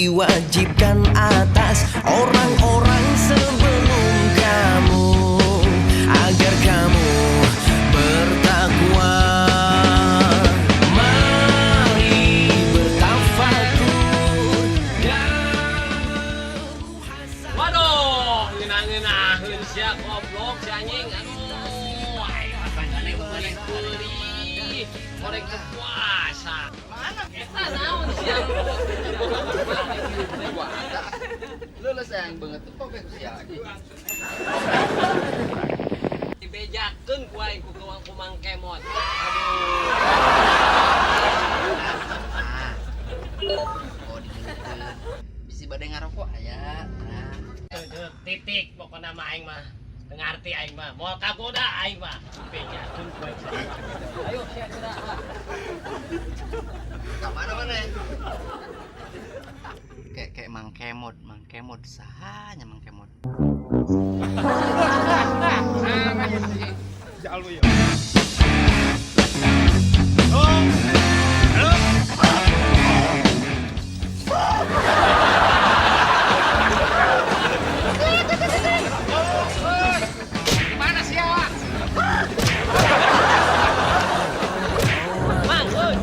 diwajibkan atas orang-orang sebelum kamu, agar kamu bertakwa. Mari bertafakur dan bermuhasabah. Waduh, ngeunah-ngeunaheun sia goblok si anjing. Aduh, aing matangane beulih-beulih. Korek teu puasa. Mana? Eta naon sia? Lulus yang banget tuh kok sia lagi. Dibejakeun ku aing ku ku Mang Kemot. Aduh. Ah. Oh, digeutkeun. Bisi bade ngarokok aya. Nah. Teu titik pokona mah aing mah. Teu ngarti aing mah. Moal kagoda aing mah. Dibejakeun ku aing. Ayo sia geura lah. Ka mana mana? Kayak kayak Mang Kemot, Mang Kemot saha nya Mang Kemot. Mana sih ya? Mang, euy.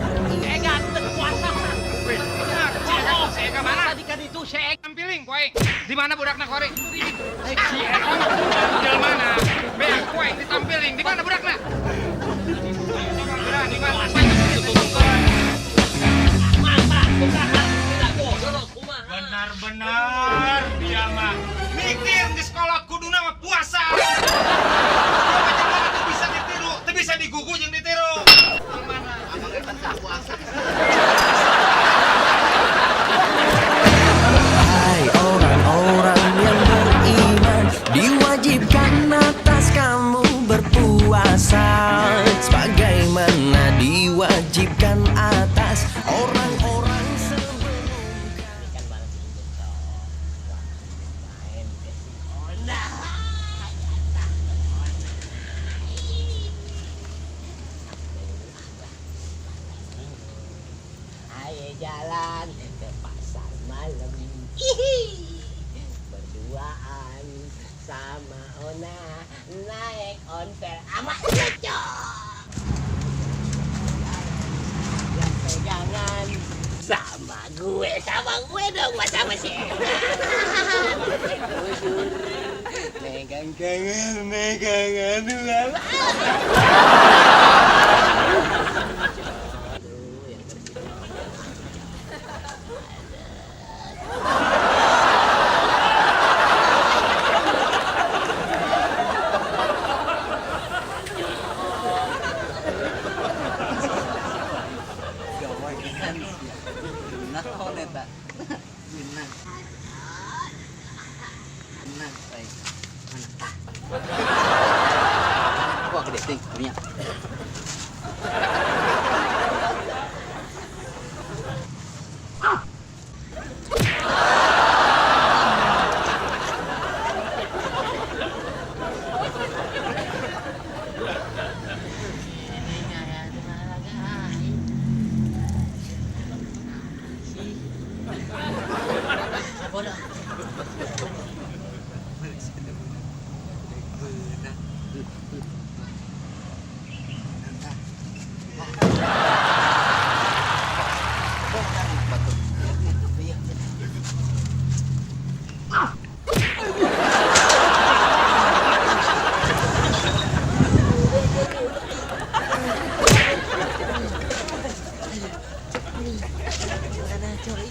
Ega teu puasa. Oh, si Eka mana? Tadi kan itu si Eka. Tampiling ku aing. Di mana budakna ku aing? Si Eka mah budal mana? Beak ku aing ditampiling. Di mana budakna? Di mana? Mang, Pak, kumaha? Tidak goblok kumaha? Benar-benar dia mah mikir di sekolah kuduna mah puasa. Macam mana tuh bisa ditiru, tuh bisa digugu jeung ditiru. Mana? Abangnya kan teu puasa. Hai orang-orang yang beriman, diwajibkan atas kamu berpuasa sebagaimana diwajibkan atas orang-orang sebelum Ini kan malam minggu toh. Wah, main ke si Ona. Ayo jalan ke pasar malam. Hihi. Berduaan sama Ona naik ontel ama lucu. Yang pegangan sama gue dong, mas sama sih. Megang tangan, megangan dua. Aduh, yang bersih. Gawe kan sia. Naon eta? Geunah. Geunah baik. Mana tah? Wah, gede ting punya. Beunah. Bongkar batu. Iya. Mana coy?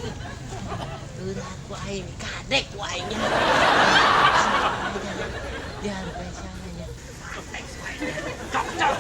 Udah ku aing kadek ku aingnya. Jangan biasanya. Cok cok.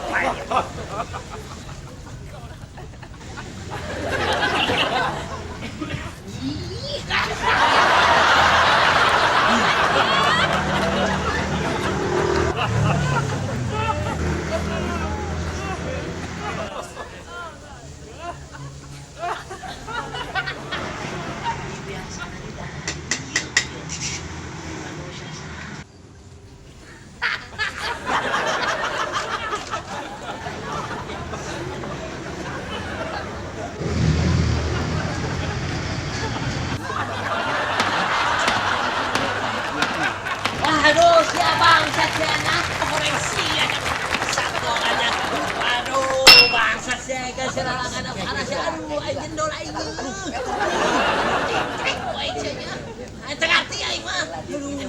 Sia parah sia. Aduh, aing jendol aing. Cek aing sia nya. Aing teu ngarti aing mah. Aduh.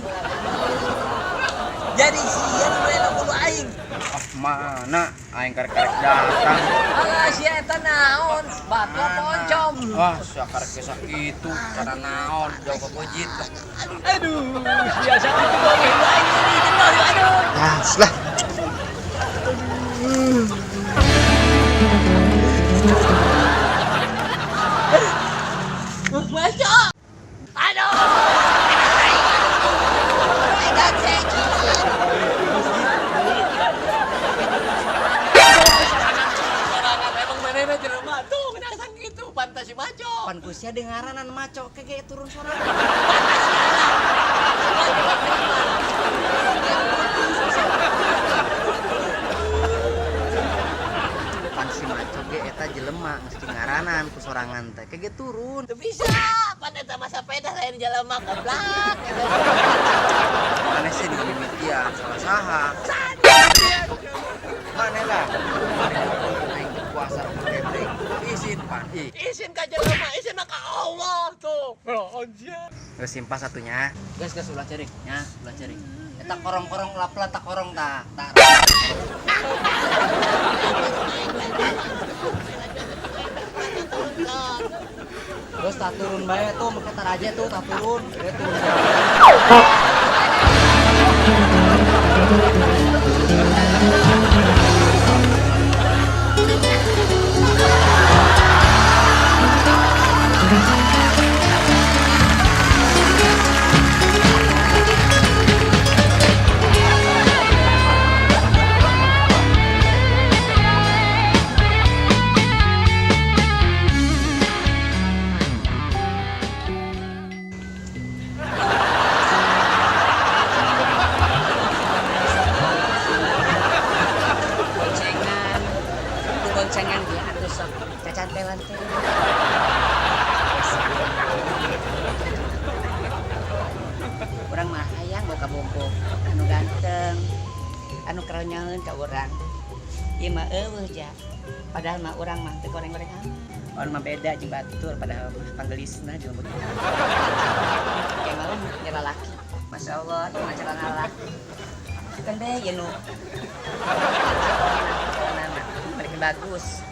Jadi sia nu meuli kudu aing. Ah, mana aing karek-karek datang. Alah sia eta naon? Batu apa oncom? Wah, sia karek geus sakitu, cara naon jauh ka bojit. Aduh, sia sakitu boleh aing ini jendol aduh. Ah, lah. Masuk. Aduh. Emang manehna jelema tuh ngeunasang gitu fantasi maco. Pan ku sia dengaranan maco kege turun sorangan. Fantasi ala. Pan si maco ge eta jelema geus dingaranan ku sorangan teh kege turun. Teu bisa, pan eta mah sapeda lain jelema goblok. Maneh sih dimimitian salah saha. Maneh lah. Aing teu puasa geblek. Isin pan ih. Isin ka jelema, isin mah ka Allah tuh. Geus simpas satunya. Geus geus ulah ceurik nya, ulah ceurik. Eta korong-korong ulah tak korong tah. Tah. Terus tak turun bae tuh, make taraje tuh tak turun. Dia turun. Goncengan, itu goncengan dia atuh sok cacantelan teh. Urang mah hayang boga bogoh anu ganteng, anu keronyoeun ka urang. Ieu mah eueuh ja. Padahal mah urang mah teu goreng-goreng amat. Urang mah beda jeung batur padahal mah panggelisna jeung begitu. Kayak malam nya lalaki. Masya Allah, ieu mah celana lalaki. Kan deh ieu nu celana mereka bagus.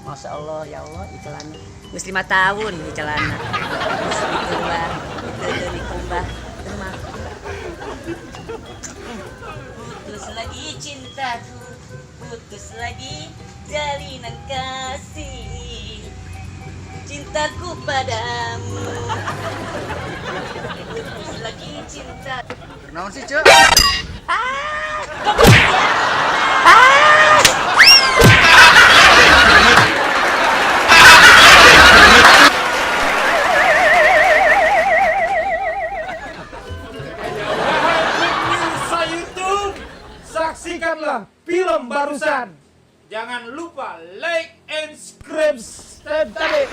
Masya Allah, ya Allah, ieu celana. Geus 5 tahun ieu celana. Geus dikumbah, itu dikumbah. Itu mah. Putus lagi cintaku, putus lagi jalinan kasih. Cintaku padamu. Putus lagi cinta. Naon sih, Ceu? Ah, goblok ya. Ah. Pemirsa YouTube, saksikanlah film barusan. Jangan lupa like and subscribe tadi.